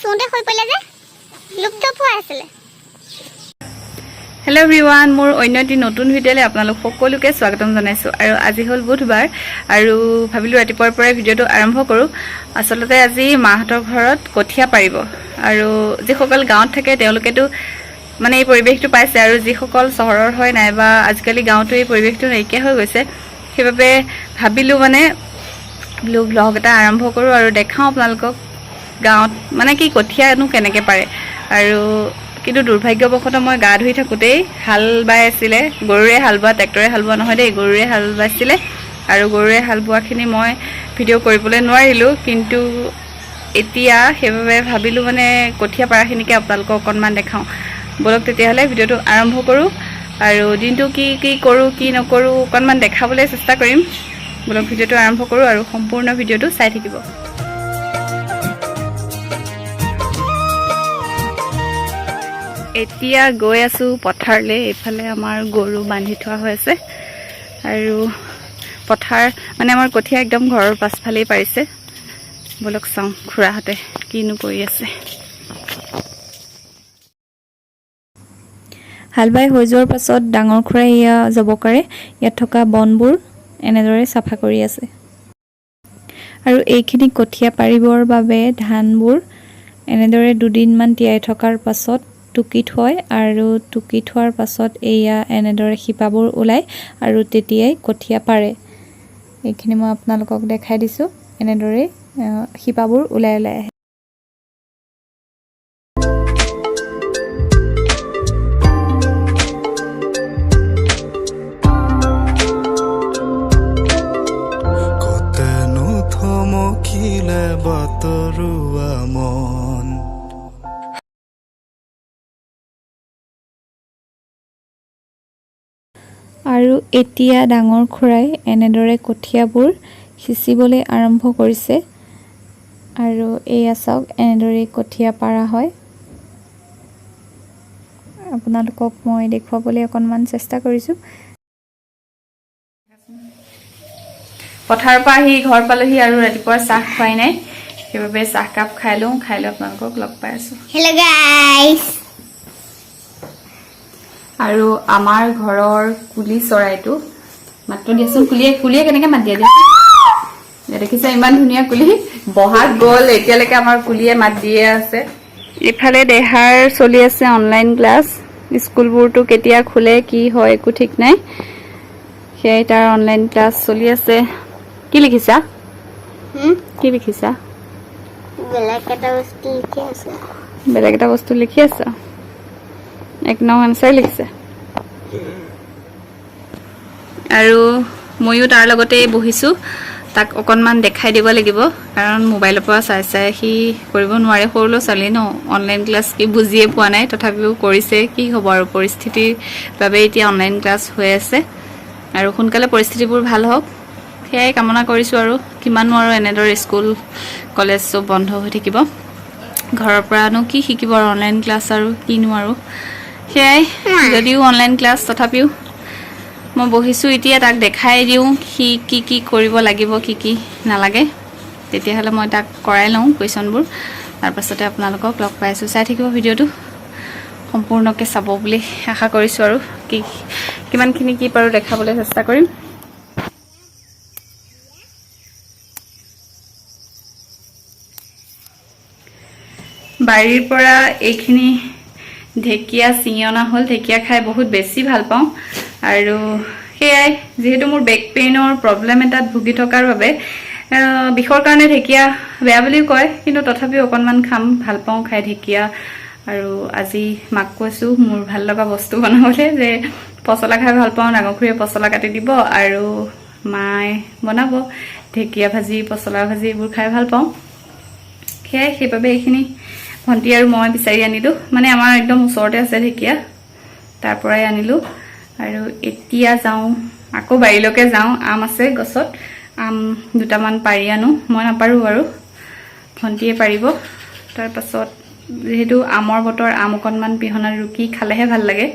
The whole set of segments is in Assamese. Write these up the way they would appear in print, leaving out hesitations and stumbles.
চুওঁতে হৈ পৰিলে যে লুপ্ত পোৱা আছিলে। হেল্ল' এভৰিৱান, মোৰ অন্য এটি নতুন ভিডিঅ'লৈ আপোনালোক সকলোকে স্বাগতম জনাইছোঁ। আৰু আজি হ'ল বুধবাৰ আৰু ভাবিলোঁ ৰাতিপুৱাৰ পৰাই ভিডিঅ'টো আৰম্ভ কৰোঁ। আচলতে আজি মাহঁতৰ ঘৰত কঠীয়া পাৰিব আৰু যিসকল গাঁৱত থাকে তেওঁলোকেতো মানে এই পৰিৱেশটো পাইছে আৰু যিসকল চহৰৰ হয় নাইবা আজিকালি গাঁৱতো এই পৰিৱেশটো নাইকিয়া হৈ গৈছে, সেইবাবে ভাবিলোঁ মানে বোলো ব্লগ এটা আৰম্ভ কৰোঁ আৰু দেখাওঁ আপোনালোকক গাঁৱত মানে কি কঠীয়ানো কেনেকৈ পাৰে। আৰু কিন্তু দুৰ্ভাগ্যবশতঃ মই গা ধুই থাকোঁতেই হাল বাই আছিলে, গৰুৰে হাল বোৱা, ট্ৰেক্টৰে হাল বোৱা নহয় দেই, গৰুৰে হাল বাইছিলে। আৰু গৰুৰে হাল বোৱাখিনি মই ভিডিঅ' কৰিবলৈ নোৱাৰিলোঁ। কিন্তু এতিয়া সেইবাবে ভাবিলোঁ মানে কঠীয়া পাৰাখিনিকে আপোনালোকক অকণমান দেখাওঁ। ব'লক তেতিয়াহ'লে ভিডিঅ'টো আৰম্ভ কৰোঁ আৰু দিনটো কি কি কৰোঁ কি নকৰোঁ অকণমান দেখাবলৈ চেষ্টা কৰিম। ব'লক ভিডিঅ'টো আৰম্ভ কৰোঁ আৰু সম্পূৰ্ণ ভিডিঅ'টো চাই থাকিব। এতিয়া গৈ আছোঁ পথাৰলৈ। এইফালে আমাৰ গৰু বান্ধি থোৱা হৈ আছে আৰু পথাৰ মানে আমাৰ কঠীয়া একদম ঘৰৰ পাছফালেই পাৰিছে। ব'লক চাওঁ খুৰাহঁতে কিনো কৰি আছে। হাল বাই হৈ যোৱাৰ পাছত ডাঙৰ খুৰাই এয়া জবকাৰে ইয়াত থকা বনবোৰ এনেদৰে চাফা কৰি আছে। আৰু এইখিনি কঠীয়া পাৰিবৰ বাবে ধানবোৰ এনেদৰে দুদিনমান তিয়াই থকাৰ পাছত টুকি থয় আৰু টুকি থোৱাৰ পাছত এয়া এনেদৰে শিপাবোৰ ওলায় আৰু তেতিয়াই কঠীয়া পাৰে। এইখিনি মই আপোনালোকক দেখাই দিছোঁ। এনেদৰেই শিপাবোৰ ওলাই ওলাই আহে। কতেনো থমকিলে বাটৰুৱা মন। আৰু এতিয়া ডাঙৰ খুৰাই এনেদৰে কঠীয়াবোৰ সিঁচিবলৈ আৰম্ভ কৰিছে। আৰু এয়া চাওক, এনেদৰেই কঠীয়া পাৰা হয়। আপোনালোকক মই দেখুৱাবলৈ অকণমান চেষ্টা কৰিছোঁ। পথাৰৰ পৰা আহি ঘৰ পালোহি আৰু ৰাতিপুৱা চাহ খোৱাই নাই, সেইবাবে চাহকাপ খাই লওঁ। খাই লৈ আপোনালোকক লগ পাই আছোঁ। হেল্ল' গাইছ। আৰু আমাৰ ঘৰৰ কুলি চৰাইটো মাতটো দিয়াচোন। কুলিয়ে কুলিয়ে কেনেকে মাত দিয়ে দিয়াচোন। এয়া দেখিছে, ইমান ধুনীয়া কুলি। বহাগ গ'ল, এতিয়ালৈকে আমাৰ কুলিয়ে মাত দিয়ে আছে। ইফালে দেহাৰ চলি আছে অনলাইন ক্লাছ। স্কুলবোৰতো কেতিয়া খোলে কি হয় একো ঠিক নাই। সেয়াই তাৰ অনলাইন ক্লাছ চলি আছে। কি লিখিছা? কি লিখিছা? বেলেগ এটা বস্তু লিখি আছে। বেলেগ এটা বস্তু লিখি আছা? 1 নং এনচাৰ লিখিছে। আৰু ময়ো তাৰ লগতে বহিছোঁ। তাক অকণমান দেখাই দিব লাগিব, কাৰণ মোবাইলৰ পৰা চাই চাই সি কৰিব নোৱাৰে। সৰু ল'ৰা ছোৱালী ন, অনলাইন ক্লাছ কি বুজিয়ে পোৱা নাই, তথাপিও কৰিছে। কি হ'ব আৰু, পৰিস্থিতিৰ বাবে এতিয়া অনলাইন ক্লাছ হৈ আছে। আৰু সোনকালে পৰিস্থিতিবোৰ ভাল হওক সেয়াই কামনা কৰিছোঁ। আৰু কিমাননো আৰু এনেদৰে স্কুল কলেজ চব বন্ধ হৈ থাকিব, ঘৰৰ পৰানো কি শিকিব আৰু অনলাইন ক্লাছ আৰু কিনো আৰু। সেয়াই, যদিও অনলাইন ক্লাছ তথাপিও মই বহিছোঁ। এতিয়া তাক দেখাই দিওঁ সি কি কি কৰিব লাগিব, কি কি নালাগে। তেতিয়াহ'লে মই তাক কৰাই লওঁ কুৱেশ্যনবোৰ, তাৰপাছতে আপোনালোকক লগ পাই আছোঁ। চাই থাকিব ভিডিঅ'টো, সম্পূৰ্ণকৈ চাব বুলি আশা কৰিছোঁ। আৰু কি কিমানখিনি কি পাৰোঁ দেখাবলৈ চেষ্টা কৰিম। বাৰীৰ পৰা এইখিনি ঢেকীয়া ছিঙি অনা হ'ল। ঢেকীয়া খাই বহুত বেছি ভাল পাওঁ। আৰু সেয়াই, যিহেতু মোৰ বেক পেইনৰ প্ৰব্লেম এটাত ভুগি থকাৰ বাবে বিষৰ কাৰণে ঢেকীয়া বেয়া বুলিও কয়, কিন্তু তথাপিও অকণমান খাম, ভাল পাওঁ খাই ঢেকীয়া। আৰু আজি মাক কৈছোঁ মোৰ ভাল লগা বস্তু বনাবলৈ, যে পচলা খাই ভাল পাওঁ। ডাঙৰ খুৰীয়ে পচলা কাটি দিব আৰু মায়ে বনাব ঢেকীয়া ভাজি, পচলা ভাজি, এইবোৰ খাই ভাল পাওঁ। সেয়াই, সেইবাবে এইখিনি ভণ্টি আৰু মই বিচাৰি আনিলোঁ। মানে আমাৰ একদম ওচৰতে আছে ঢেকীয়া, তাৰ পৰাই আনিলোঁ। আৰু এতিয়া যাওঁ আকৌ বাৰীলৈকে যাওঁ। আম আছে গছত, আম দুটামান পাৰি আনো। মই নাপাৰোঁ বাৰু, ভণ্টিয়ে পাৰিব। তাৰপাছত যিহেতু আমৰ বতৰ, আম অকণমান পিহনাত ৰুকি খালেহে ভাল লাগে।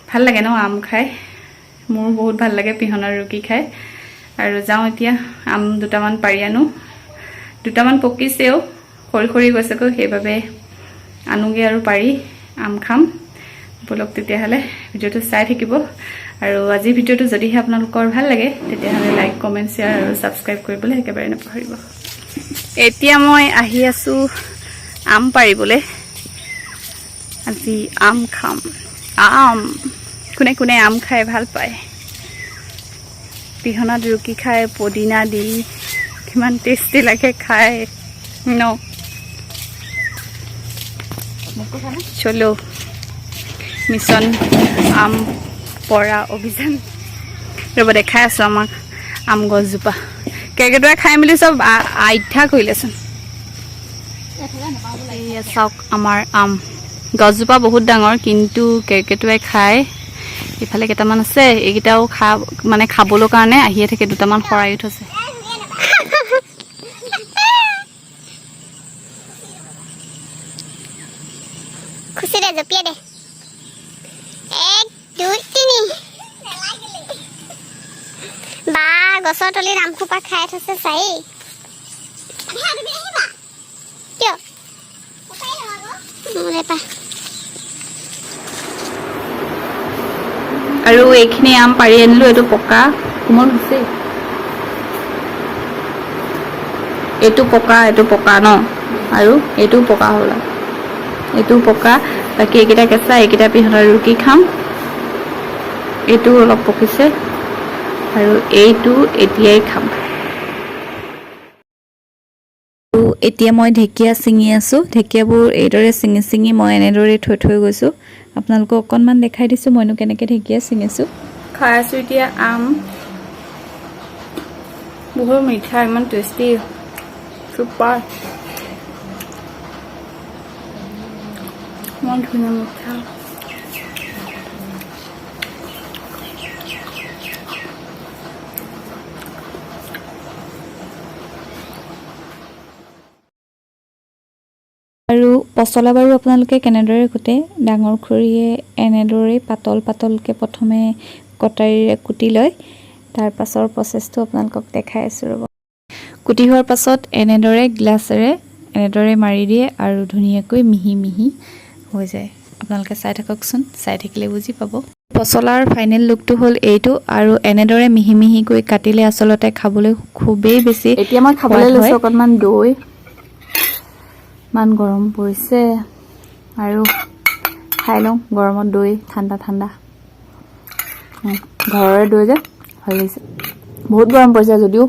ভাল লাগে ন আম খাই? মোৰো বহুত ভাল লাগে পিহনাত ৰুকি খাই। আৰু যাওঁ এতিয়া আম দুটামান পাৰি আনো। দুটামান পকিছেও। সৰি সৰি গৈছেগৈ। সেইবাবে আনোগৈ আৰু পাৰি আম খাম। ব'লক তেতিয়াহ'লে, ভিডিঅ'টো চাই থাকিব। আৰু আজিৰ ভিডিঅ'টো যদিহে আপোনালোকৰ ভাল লাগে, তেতিয়াহ'লে লাইক, কমেণ্ট, শ্বেয়াৰ আৰু ছাবস্ক্ৰাইব কৰিবলৈ একেবাৰে নাপাহৰিব। এতিয়া মই আহি আছোঁ আম পাৰিবলৈ। আজি আম খাম। আম কোনে কোনে আম খাই ভাল পায়? পিহনাত ৰুকি খাই পদিনা দি কিমান টেষ্টি লাগে খাই ন? চলো, মিছন আম পৰা অভিযান। ৰ'ব, দেখাই আছোঁ আমাক আম গছজোপা। কেৰ্কেটুৱাই খাই মেলি চব আইঠা কৰিলেচোন। এয়া চাওক, আমাৰ আম গছজোপা বহুত ডাঙৰ, কিন্তু কেৰ্কেটুৱাই খাই। ইফালে কেইটামান আছে, এইকেইটাও খা মানে খাবলৈ কাৰণে আহিয়ে থাকে। দুটামান সৰাইও থৈছে। খুচি দে, জঁপিয়াই দে। এক, দুই, তিনি। বা, গছৰ তলিত আম সোপা খাই থৈছে চাই। কিয় মোৰে পা। আৰু এইখিনি আম পাৰি আনিলো। এইটো পকা, কোমল হৈছে। এইটো পকা, এইটো পকা ন? আৰু এইটোও পকা হ'ল, এইটোও পকা। বাকী এইকেইটা কেঁচা। এইকেইটা পিহনাত ৰুকি খাম। এইটো অলপ পকিছে আৰু এইটো এতিয়াই খাম। আৰু এতিয়া মই ঢেকীয়া ছিঙি আছোঁ। ঢেকীয়াবোৰ এইদৰে ছিঙি ছিঙি মই এনেদৰে থৈ থৈ গৈছোঁ। আপোনালোকক অকণমান দেখাই দিছোঁ মইনো কেনেকৈ ঢেকীয়া ছিঙিছোঁ। খাই আছোঁ এতিয়া আম। বহুত মিঠা, ইমান টেষ্টি, চুপাৰ। ইমান ধুনীয়া মিঠা। আৰু পচলা বাৰু আপোনালোকে কেনেদৰে কুটে? ডাঙৰ খুৰীয়ে এনেদৰেই পাতল পাতলকৈ প্ৰথমে কটাৰীৰে কুটি লয়। তাৰ পাছৰ প্ৰচেছটো আপোনালোকক দেখাই আছোঁ, ৰ'ব। কুটি হোৱাৰ পাছত এনেদৰে গ্লাছেৰে এনেদৰে মাৰি দিয়ে আৰু ধুনীয়াকৈ মিহি মিহি হৈ যায়। আপোনালোকে চাই থাককচোন, চাই থাকিলে বুজি পাব। পচলাৰ ফাইনেল লুকটো হ'ল এইটো। আৰু এনেদৰে মিহি মিহিকৈ কাটিলে আচলতে খাবলৈ খুবেই বেছি এতিয়া মই খাবলৈ সোৱাদ লৈছোঁ হয়। অকণমান দৈ। ইমান গৰম পৰিছে আৰু খাই লওঁ গৰমত দৈ, ঠাণ্ডা ঠাণ্ডা। ঘৰৰে দৈ যে ভাল লাগিছে। বহুত গৰম পৰিছে যদিও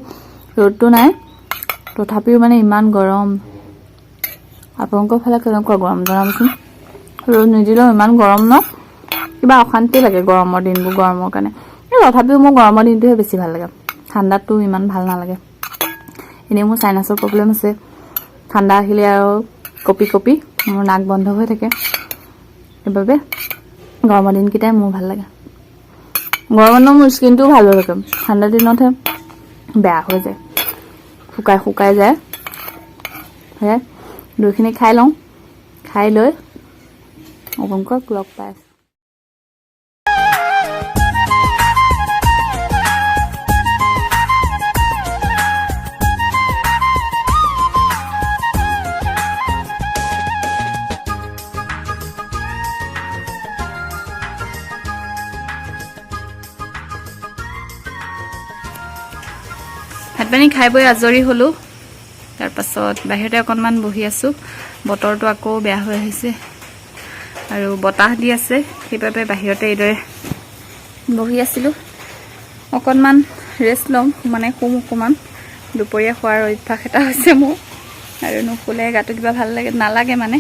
ৰ'দটো নাই, তথাপিও মানে ইমান গৰম। আপোনালোকৰ ফালে কেনেকুৱা গৰম জনাবচোন। ৰ'দ নিদিলেও ইমান গৰম ন? কিবা অশান্তি লাগে গৰমৰ দিনবোৰ গৰমৰ কাৰণে। এই তথাপিও মোৰ গৰমৰ দিনটোহে বেছি ভাল লাগে, ঠাণ্ডাতটো ইমান ভাল নালাগে। এনেই মোৰ চাইনাছৰ প্ৰব্লেম আছে। ঠাণ্ডা আহিলে আৰু কঁপি কঁপি মোৰ নাক বন্ধ হৈ থাকে। সেইবাবে গৰমৰ দিনকেইটাই মোৰ ভাল লাগে। গৰমৰ দিনত মোৰ স্কিনটোও ভাল হৈ থাকে, ঠাণ্ডা দিনতহে বেয়া হৈ যায়, শুকাই শুকাই যায়। সেয়াই, দৈখিনি খাই লওঁ। খাই লৈ আপোনালোকক লগ পাই আছোঁ। ভাত পানী খাই বৈ আজৰি হ'লোঁ। তাৰপাছত বাহিৰতে অকণমান বহি আছোঁ। বতৰটো আকৌ বেয়া হৈ আহিছে আৰু বতাহ দি আছে, সেইবাবে বাহিৰতে এইদৰে বহি আছিলোঁ। অকণমান ৰেষ্ট ল'ম, মানে শুম অকণমান। দুপৰীয়া শোৱাৰ অভ্যাস এটা হৈছে মোৰ আৰু নুশুলে গাটো কিবা ভাল লাগে নালাগে, মানে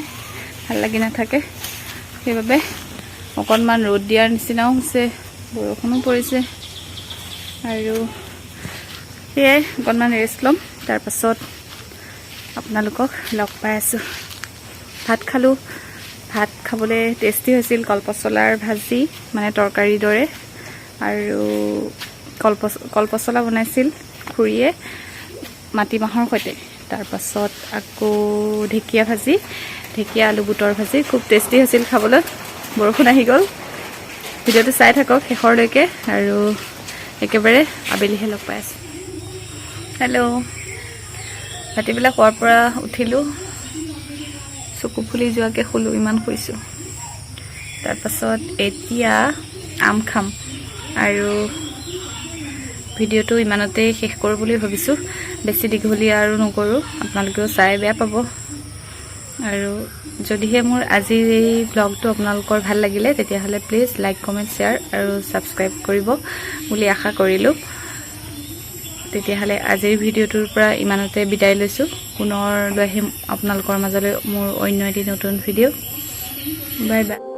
ভাল লাগি নাথাকে। সেইবাবে অকণমান ৰ'দ দিয়াৰ নিচিনাও হৈছে, বৰষুণো পৰিছে আৰু সেয়াই অকণমান ৰেষ্ট ল'ম। তাৰপাছত আপোনালোকক লগ পাই আছোঁ। ভাত খালোঁ। ভাত খাবলৈ টেষ্টি হৈছিল। কলপচলাৰ ভাজি, মানে তৰকাৰীৰ দৰে, আৰু কলপচলা বনাইছিল খুৰীয়ে মাটিমাহৰ সৈতে। তাৰপাছত আকৌ ঢেকীয়া ভাজি, ঢেকীয়া আলু বুটৰ ভাজি, খুব টেষ্টি হৈছিল খাবলৈ। বৰষুণ আহি গ'ল। ভিডিঅ'টো চাই থাকক শেষৰলৈকে আৰু একেবাৰে আবেলিহে লগ পাই আছোঁ। হেল্ল', ভাটিবেলা খোৱাৰ পৰা উঠিলোঁ। চকু ফুলি যোৱাকৈ শুলোঁ, ইমান শুইছোঁ। তাৰপাছত এতিয়া আম খাম আৰু ভিডিঅ'টো ইমানতেই শেষ কৰোঁ বুলি ভাবিছোঁ। বেছি দীঘলীয়া আৰু নকৰোঁ, আপোনালোকেও চাই বেয়া পাব। আৰু যদিহে মোৰ আজিৰ এই ভ্লগটো আপোনালোকৰ ভাল লাগিলে, তেতিয়াহ'লে প্লিজ লাইক, কমেণ্ট, শ্বেয়াৰ আৰু ছাবস্ক্ৰাইব কৰিব বুলি আশা কৰিলোঁ। তেতিয়াহ'লে আজিৰ ভিডিঅ'টোৰ পৰা ইমানতে বিদায় লৈছোঁ। পুনৰ লৈ আহিম আপোনালোকৰ মাজলৈ মোৰ অন্য এটি নতুন ভিডিঅ'। Bye bye.